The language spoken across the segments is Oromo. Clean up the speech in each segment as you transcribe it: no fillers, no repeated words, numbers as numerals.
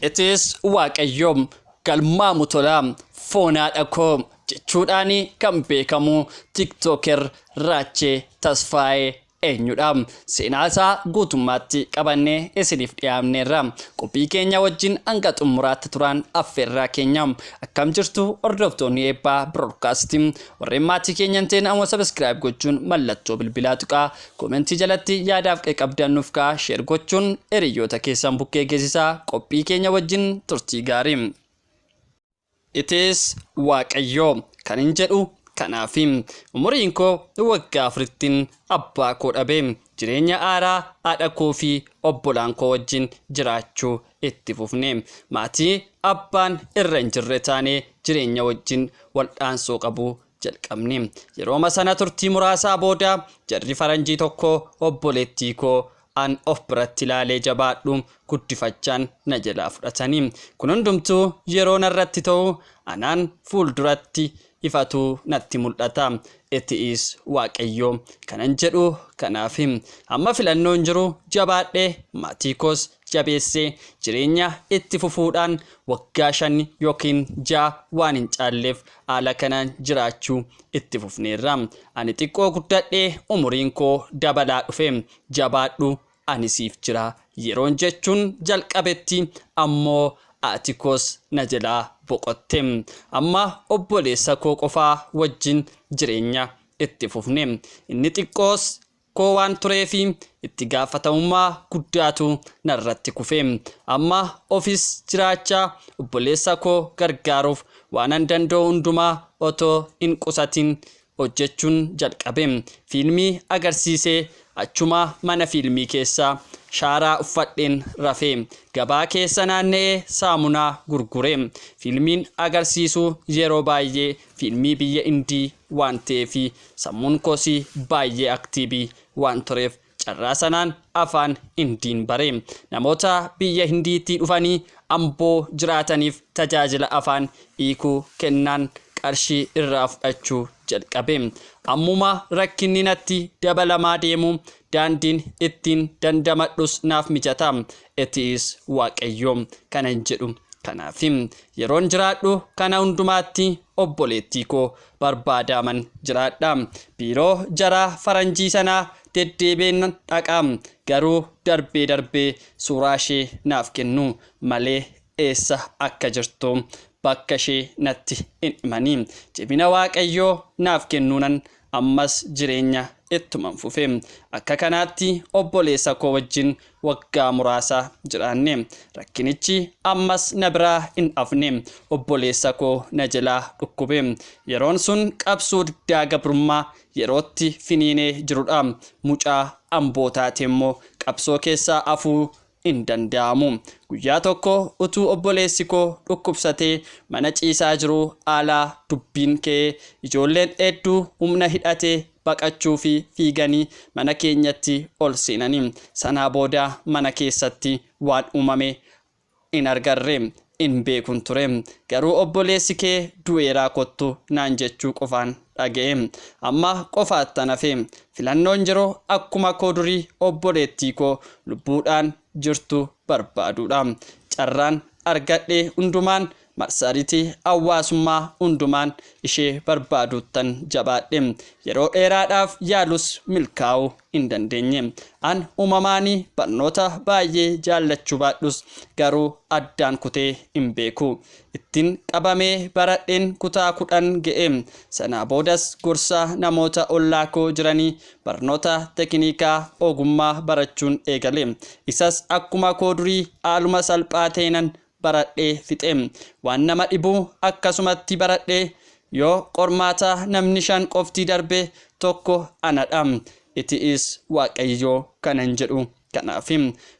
It is Waaqayyo galmaamu tola foonaadha koo jechuudhaan kan beekamu TikToker Raachee Tasfaayee eenyudha? Seenaa isaa guutummaatti qabannee isiniif dhiyaamneerra. Qophii keenya wajjin hanga xumuraatti turaan affeerraa keenya. Akkam jirtu, hordoftoonni Eebbaa Broadcast? Warreen maatii keenya hin ta'in ammoo subscribe gochuun mallattoo bilbilaa tuqaa. Koomentii jalatti yaadaaf qabdan nuuf kaa'aa, share gochuun hiriyoota keessan bukkee geessisaa. Qophii keenya wajjin turtii gaarii. It is Waaqayyoo kan hin jedhu kanaafi umuriin koo waggaa 4ttiin abbaa koo dhabee jireenya aaraa haadha koo fi obbolaan koo wajjin jiraachuu itti fufne. Maatii abbaan irra hin jirre taanee jireenya wajjin waldhaansoo qabu jalqabne. Yerooma sana turtii muraasaa booda jarri faranjii tokko obboleettii koo an of biratti ilaalee jabaadhu guddifachaan na jalaa fudhatanii. Kun hundumtuu yeroo narratti ta'u anaan fuulduratti ifatu natti mul'ata. It is Waaqayyo kanan jedhu kanaaf amma filannoon jiru jabaadhee maatii koos jabeessee jireenya itti fufuudhaan waggaa 5 yookiin 6 waan hin caalleef haala kanaan jiraachuu itti fufneerra. Ani xiqqoo guddadhee umuriin koo dabalaa dhufe, jabaadhu, ani siif jira yeroon jechuun jalqabetti ammoo haati koos na jalaa boqotte. Amma obboleessa koo qofaa wajjin jireenya itti fufne. Inni xiqqoos koo waan tureefi itti gaafatamummaa guddaatu narratti kufe. Amma ofis jiraachaa obboleessa koo gargaaruuf waanan danda'u hundumaa otoo hin qusatin hojjechuun jalqabe. Fiilmii agarsiisee achuma mana fiilmii keessa shaaraa uffadheen rafee, gabaa keessa naanna'ee saamunaa gurgure. Fiilmiin agarsiisu yeroo baay'ee fiilmii biyya Indii waan ta'eef, sammuun koos baay'ee active waan tureef, carraa sanaan afaan Hindiin bare. Namoota biyya Hindiitti dhufanii Amboo jiraataniif tajaajila afaan hiikuu kennaan qarshii irraa fudhachuu jalqabe. Ammuma rakkinni natti dabalamaa deemu daandiin ittiin dandamadhus naaf mijata. It is Waaqayyo kanan jedhu kanaaf yeroon jiraadhu kana hundumaatti obboleettii koo barbaadaman jiraadha. Biiroo jaraa faranjii sanaa deddeebiin dhaqa, garuu darbee darbee suuraa ishee naaf kennu malee eessa akka jirtu bakka ishee natti hin himanii. Jabina Waaqayyoo naaf kennuunan ammas jireenya ittuman fufe. Akka kanaatti obboleessa koo wajjin waggaa muraasa jiraanne. Rakkinichi ammas na biraa hin hafne. Obboleessa koo na jalaa dhukkube. Yeroon sun qabsoo diddaa gabrummaa yerootti finiinee jirudha. Mucaa Amboo taate immoo qabsoo keessaa hafuu hin danda'amu. Guyyaa tokko utuu obboleessi koo dhukkubsatee mana ciisaa jiruu haalaa dubbiin ka'ee ijoolleen hedduu humna hidhatee baqachuu fi fiiganii mana keenyatti ol seenanii. Sanaa booda mana keessatti waan uumame hin argarre, hin beekun ture. Garuu obboleessi kee du'eeraa, kottu naan jechuu qofaan dhaga'e. Amma qofaattan hafe. Filannoon jiru akkuma koo durii obboleettii koo lubbuudhaan jirtu barbaaduudha. Carraan argadhe hundumaan, marsariitii hawaasummaa hundumaan ishee barbaaduuttan jabaadhe. Yeroo dheeraadhaaf yaalus milkaa'uu hin dandeenye. An uumamaanii barnoota baay'ee jaallachuu baadhus garuu addaan kutee hin beeku. Ittiin qabamee baradheen kutaa 10 ga'e. Sanaa boodas gorsa namoota ollaa koo jiranii barnoota tekniikaa ogummaa barachuun eegale. Isas akkuma koo durii haaluma salphaa ta'eenan baradhee fixe. Waan nama dhibu akkasumatti baradhee yoo qormaata namni shan qofti darbe tokko anadha. It is Waaqayyoo kanan jedhu kanaaf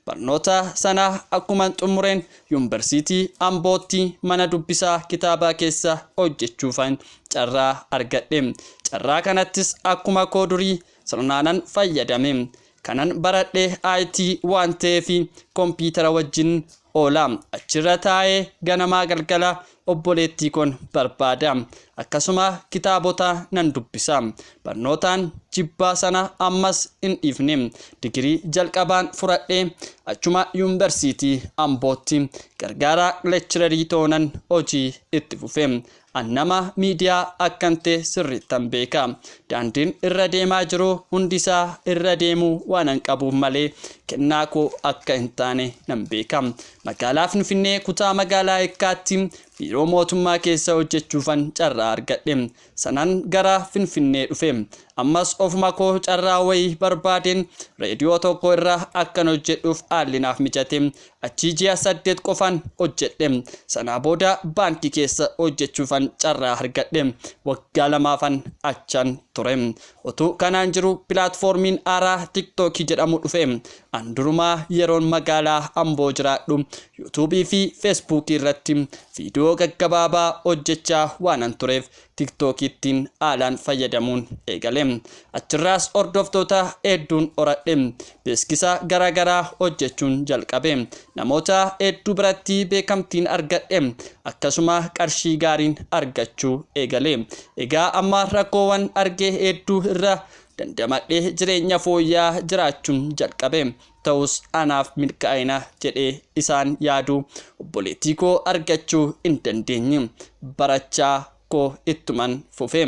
barnoota sana akkuma xumureen Yuunivarsiitii Ambootti mana dubbisaa kitaabaa keessa hojjechuufan carraa argadhe. Carraa kanattis akkuma koo durii sirnaanan fayyadame. Kanan baradhe IT waan ta'eef kompiitara wajjin oola. Achirra taa'ee ganamaa galgala obboleettii koon barbaada. Akkasuma kitaabota nan dubbisa. Barnootaan jibbaa sana ammas hin dhiifne. Digirii jalqabaan fudhadhee achuma Yuunivarsiitii Ambootti gargaaraa lecturerii toonan hojii itti fufe. An nama miidiyaa akkan ta'e sirriittan beeka. Daandiin irra deemaa jiru hundisaa irra deemuu waanan qabuuf malee kennaa koo akka hin taane nan beeka. Magaalaa Finfinnee kutaa magaalaa Eekkaatti biiroo mootummaa keessa hojjechuufan carraa argadhe. Sanan gara Finfinnee dhufe. Ammas ofuma koo carraa wayii barbaadeen reediyoo tokko irra akkan hojjedhuuf haalli naaf mijate. Achii ji'a 8 qofan hojjedhe. Sanaa booda baankii keessa hojjechuufan carraa argadhe. Waggaa lamaafan achan ture. Utuu kanaan jiru pilaatfoormiin haaraa Tiktookii jedhamu dhufe. An durumaa yeroon magaalaa Amboo jiraadhu Yuutuubii fi Feesbuukii irratti viidiyoo gaggabaabaa hojjechaa waanan tureef Tiktookiittiin haalaan fayyadamuun eegale. Achirraas hordoftoota hedduun horadhe. Beeksisa garaagaraa hojjechuun jalqabe. Namoota hedduu biratti beekamtiin argadhe. Akkasuma qarshii gaariin argachuu eegale. Egaa amma rakkoowwan arge hedduu irra dandamadhee jireenya fooyya'aa jiraachuun jalqabe. Ta'us anaaf milkaa'ina jedhee isaan yaadu obboleettii koo argachuu hin dandeenye. Barachaa koo ittuman fufe.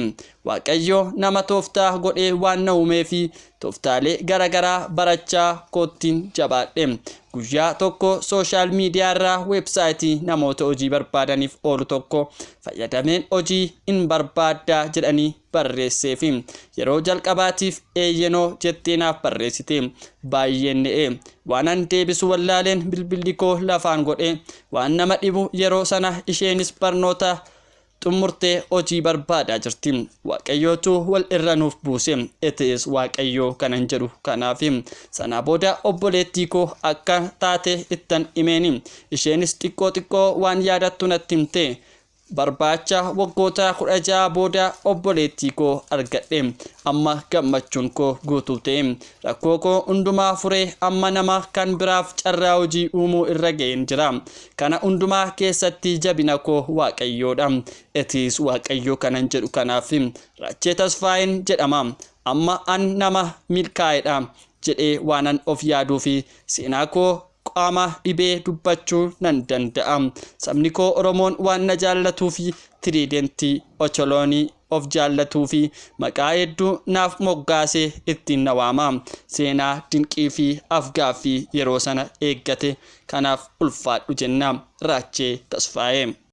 Waaqayyo nama tooftaa godhee waan na uumee fi tooftaalee garaagaraa barachaa koottiin jabaadhe. Guyyaa tokko social media irraa weebsaayitii namoota hojii barbaadaniif oolu tokko fayyadameen hojii hin barbaaddaa jedhanii barreesseefi. Yeroo jalqabaatiif eeyyenoo jettee naaf barreessite. Baay'een ne'e. Waanan deebisu wallaaleen bilbilli koo lafaan godhe. Waan nama dhibu yeroo sana isheenis barnoota xumurtee hojii barbaadaa jirti. Waaqayyootu wal irra nuuf buuse. It is Waaqayyoo kanan jedhu kanaaf. Sanaa booda obboleettii koo akka taate ittan himeeni. Isheenis xiqqoo xiqqoo waan yaadattu natti himte. Barbaacha waggoota 16 booda obboleettii koo argadhe. Amma gammachuun koo guutuu ta'e. Rakkoo koo hundumaa furee amma nama kan biraaf carraa hojii uumuu irra ga'een jira. Kana hundumaa keessatti jabina koo Waaqayyoodha. It is Waaqayyoo kanan jedhu kanaaf. Raachee Tasfaayeen jedhama. Amma an nama milkaa'edha jedhee waanan of yaaduu fi seenaa koo qaama dhibee dubbachuu nan danda'a. Sabni koo Oromoon waan na jaallatuu fi tiriidentii ocholoonii of jaallatuu fi maqaa hedduu naaf moggaasee ittiin na waama. Seenaa dinqii fi afgaaffii yeroo sana eeggate kanaaf ulfaadhu jenna. Raachee Tasfaayee.